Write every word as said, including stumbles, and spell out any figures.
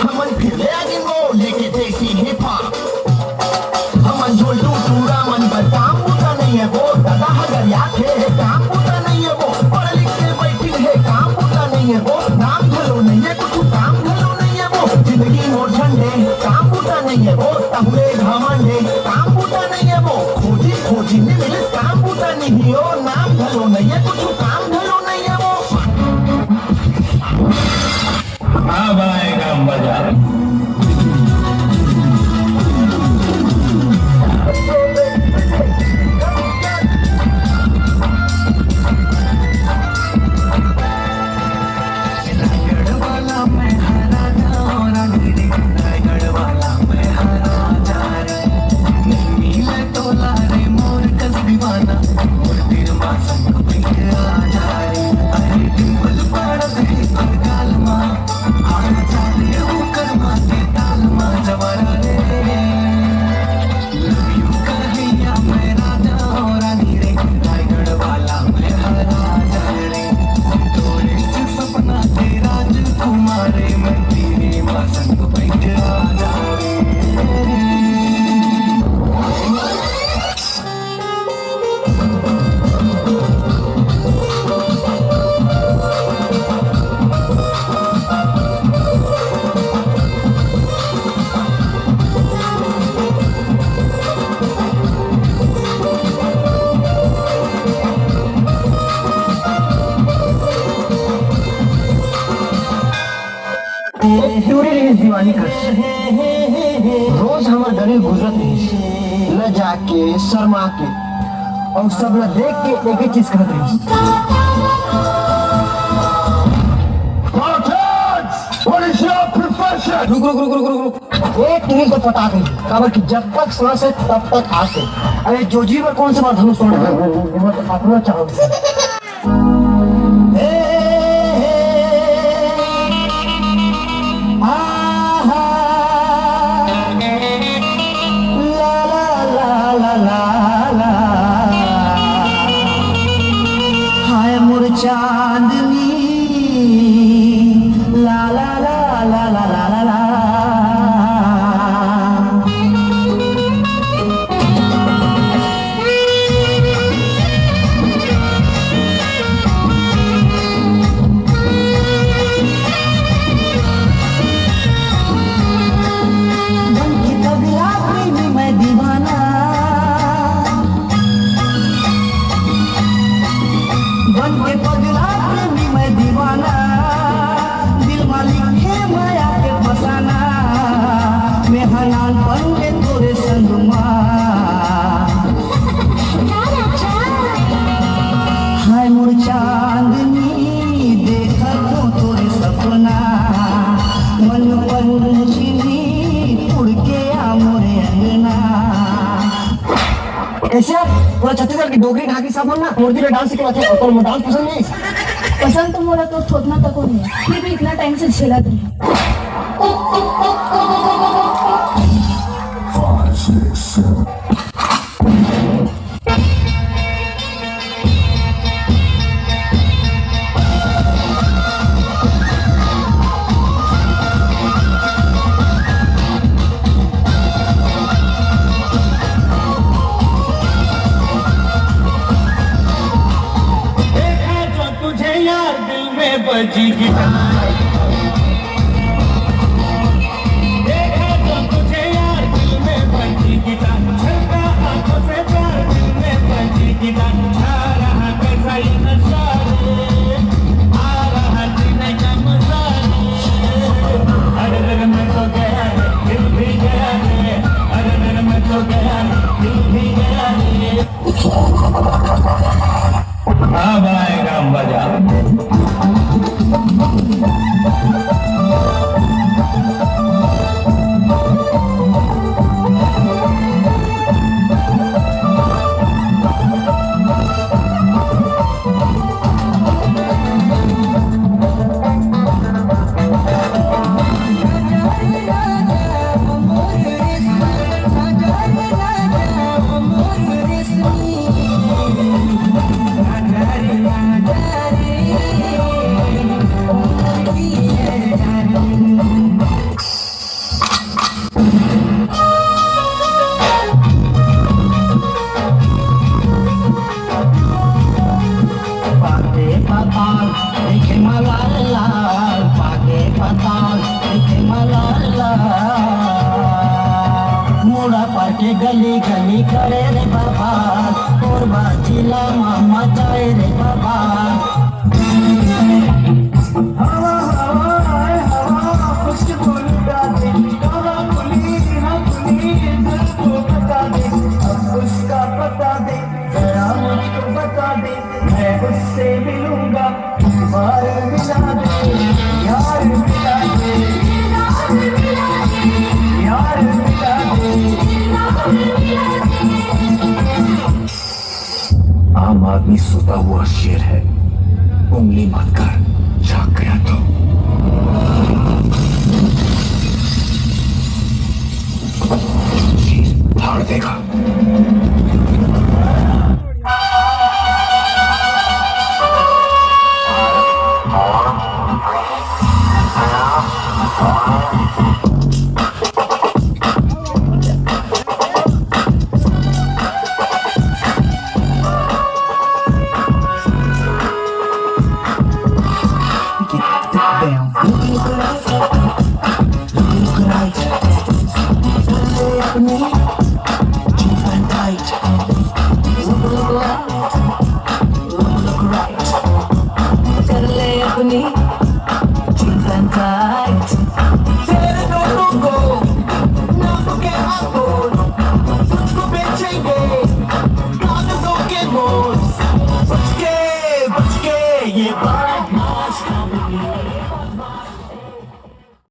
हमन फिर ले आगिन वो लेके देसी हिप हॉप। हमन झोलटू टूरा मन बर काम बूता नइये वो, ददा ह गरियाथे काम बूता नइये वो, पढ़ लिख के बैठिन हे काम बूता नइये वो, नाम घलो नइये कुछु काम घलो नइये वो, जिंदगी मोर झंडे काम बूता नइये वो, तहुले घमंडे काम बूता नइये वो, खोजी खोजी में मिलिस काम बूता नइये वो, नाम घलो नइये कुछु काम घलो नइये वो। अब आएगा मजा। एक टूरी रिहिस दीवानी कस। रोज हमर गली गुजरत रिहिस, लजा के, शर्मा के, अउ सब ला देख के एक ही चीज कहत रिहिस। Spartans, what is your profession? रुक, रुक, रुक, रुक, रुक, रुक। एक टूरी तो पटा गई, काबर कि जब तक सांस है, तब तक आस है। अरे, जोजी बर कौन से बार धनुष तोड़ रहे हो? ये बात अपना चाहो। हाय मोर चांदनी, ला ला ला ला ला ला ला ला। बन के पगला प्रेमी मैं दीवाना, बन के पगला प्रेमी मैं दीवाना, दिल मालिक है माया के फसाना, मैं हनान बन के तोरे संग मा। हाय मोर चांदनी, देखत हों तोरे सपना, मन पंछी उड़ के आ मोरे अंगना। कैसे आप पूरा छत्तीसगढ़ की डोगरी ढाकी सब मन ना मोर दिल डांस के बात है, पर मोर डांस पसंद नहीं। पसंद तो मोला तो थोतना तको नहीं, फिर भी इतना टाइम से झेला तुम। देखा जो तुझे यार दिल में बजी गिटार। देखा जो तुझे यार दिल में बजी गिटार, छलका आंखों से प्यार दिल में बजी गिटार, छा रहा कैसा ये नशा रे, आ रहा जीने का मजा रे। अरे रे मैं तो गया रे, दिल भी गया रे, अरे रे मैं तो गया रे, दिल भी गया रे। अब आएगा मजा। के गली गली करे रे बाबा, कोरबा जिला मा मचाए रे बाबा। हवा हवा आए हवा, खुशबू लुटा दे, कहाँ खुली ना खुली, दिल को बता दे, अब उसका पता दे, जरा मुझको बता दे, मैं उससे मिलूंगा। बार मिला दे, यार मिला दे, यार मिला दे। आम आदमी सोता हुआ शेर है, उंगली मत कर, जाग गया तो। शेर फाड़ देगा।